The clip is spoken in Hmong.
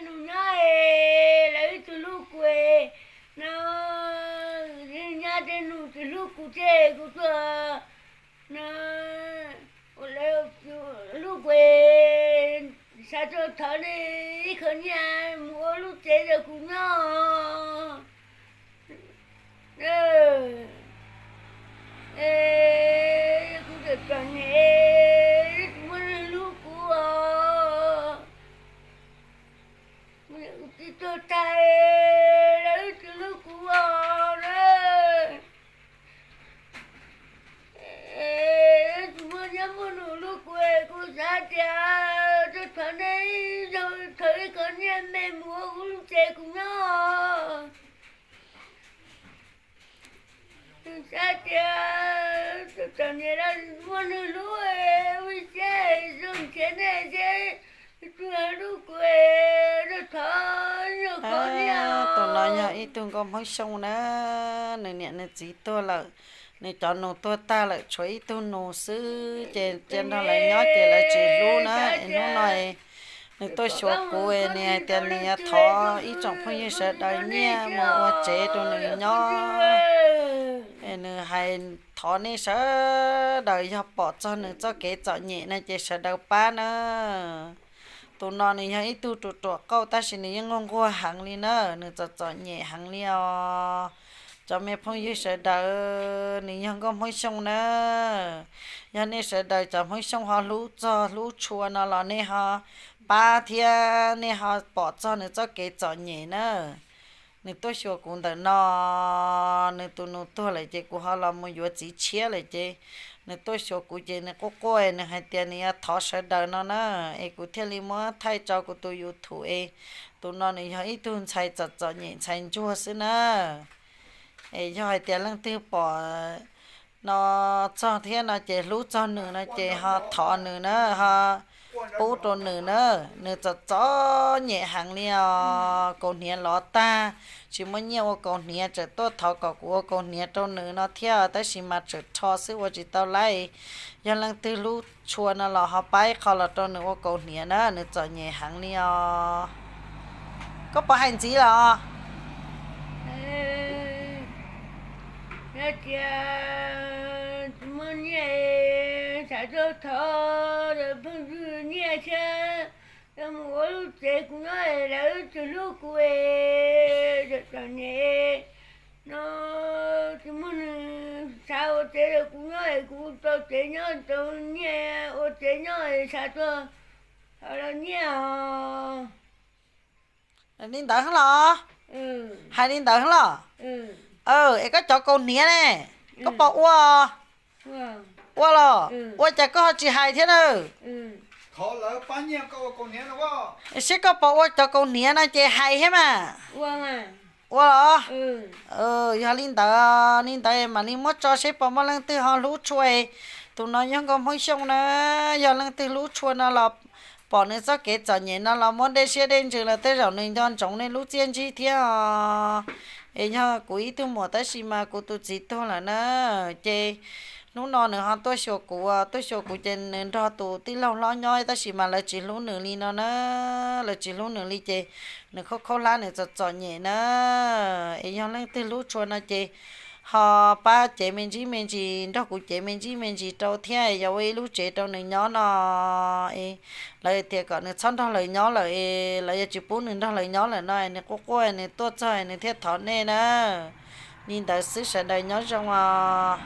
Nus nyob es lawv tsis hlub kuv no, nyab tej nus tsis hlub kuv ces kuv tuaj no, ua lawv hlub kuv es xav tuaj thov nej ib qho nyiaj mus ua lub tsev rau kuv nyob. Kuv txom txom nyem, tsis muaj neeg hlub kuv os. Kuv txiv tuag tag, lawv tsis hlub kuv os na. Tsis muaj nyab muaj nus hlub kuv, kuv xav tias tuaj thov nej ib zaug, thov ib qho nyiaj me mus ua kuv lub tsev kuv nyob. Xav tias txom nyem los muaj neeg hlub, ua siab zoo nrhiav nej thiab, tus hlub kuv, tuaj thov ib qho nyiaj. Tus no yog ib tug nkauj Hmoob Xyooj na, nws niam nws txiv tuag lawm, nws cov nus tuag tag lawm tshuav ib tug nus xwb ces cia nrog lawv nyob ces lawv tsis hlub na. Es hnub no nws tuaj xyuas kuv, nws hais tias nws yuav thov ib tsoom phooj ywg sawv daws nyiaj mus ua tsev rau nws nyob. Nws hais thov nej sawv daws yog pom txog nws txoj kev txom nyem no ces sawv daws pab na. Tus no nws yog ib tug ruam ruam qauj tab sis nws yeej nquag nquag heev li na, nws txom txom nyem heev li os. Cov me phooj ywg sawv daws, nws yog nkauj Hmoob Xyooj na. Yog nej sawv daws cov Hmoob Xyooj ho hlub txog hlub tshua no los nej ho pab thiab nej ho pom txog nws txoj kev txom nyem na. Nws tuaj xyuas kuv ntawm no, nws tus nus tuag lawm ces kuv ho los mus yuav txiv tshiab lawm ces nws tuaj xyuas kuv ces nws quaj quaj, nws hais tias nws yuav thov sawv daws no na, es kuv thiaj li muab thaij tso kuv tus YouTube es. Tus no nws yog ib tug ntxhais txom txom nyem ntxhais ntsuag xwb na. Es yog hais tias leej twg pom no txog thiab no ces hlub txog nws no ces ho thov nws na, ho pub rau nws na. Nws txom txom nyem heev li os, kaus hniav lov tag, tsis muaj nyiaj ua kaus hniav, tseem tuaj thov kom kuv ua kaus hniav rau nws no thiab tab sis mas tseem rho xwb ua tsis tau laib. Yog leej twg hlub tshua no los ho pab ib qho los rau nws ua kaus hniav na, nws txom nyem heev li os. Koj puas hais ntxiv los? Yog tias tsis muaj nyiaj, xav tuaj thov phooj ywg nyiaj thiab, mus ua lub tsev kuv nyob, lawv tsis hlub kuv, txom nyem no, tsis muaj neeg xav ua tsev rau kuv nyob es kuv tau tsev nyob, tau nyiaj ua tsev nyob es xav tuaj thov los nyiaj os. Li ntawd los? Hais li ntawd los? Es koj cov kaus hniav ne, koj puas ua? Ua los? Ua cas koj ho tsis hais thiab na? Seb koj puas ua cov kaus hniav no ces hais thiab mas. Ua los? Yog li ntawd, li ntawd mam li muab tso seb puas muaj leej twg ho hlub tshua. Tus no yog nkauj Hmoob Xyooj na, yog leej twg hlub tshua no los pom nws txoj kev txom nyem no los muab dej siab dej ntsws los tej zaum nws nco ntsoov nej lub txiaj ntsig thiab os. Es yog kuv ib tug muam tab sis mas kuv tus txiv tuag lawm na, ces hnub no nws ho tuaj xyuas kuv, tuaj xyuas kuv ces nws nrog tus tij laug hlob nyob tab sis mas lawv tsis hlub nws li no na, lawv tsis hlub nws li ces nws khaub khaub hlab nws txom txom nyem na. Es yog leej twg hlub tshua no ces ho pab cev me ntsis me ntsis, nrog kuv cev me ntsis me ntsis rau thiab yuav ua ib lub tsev rau nws nyob no. Lawv tias kom nws txhob nrog lawv nyob lawm, lawv yuav tsis pub nws nrog lawv nyob lawm no, nws quaj quaj nws tuaj txog nws thiaj thov nej na. Li ntawd xwb sawv daws nyob zoo os.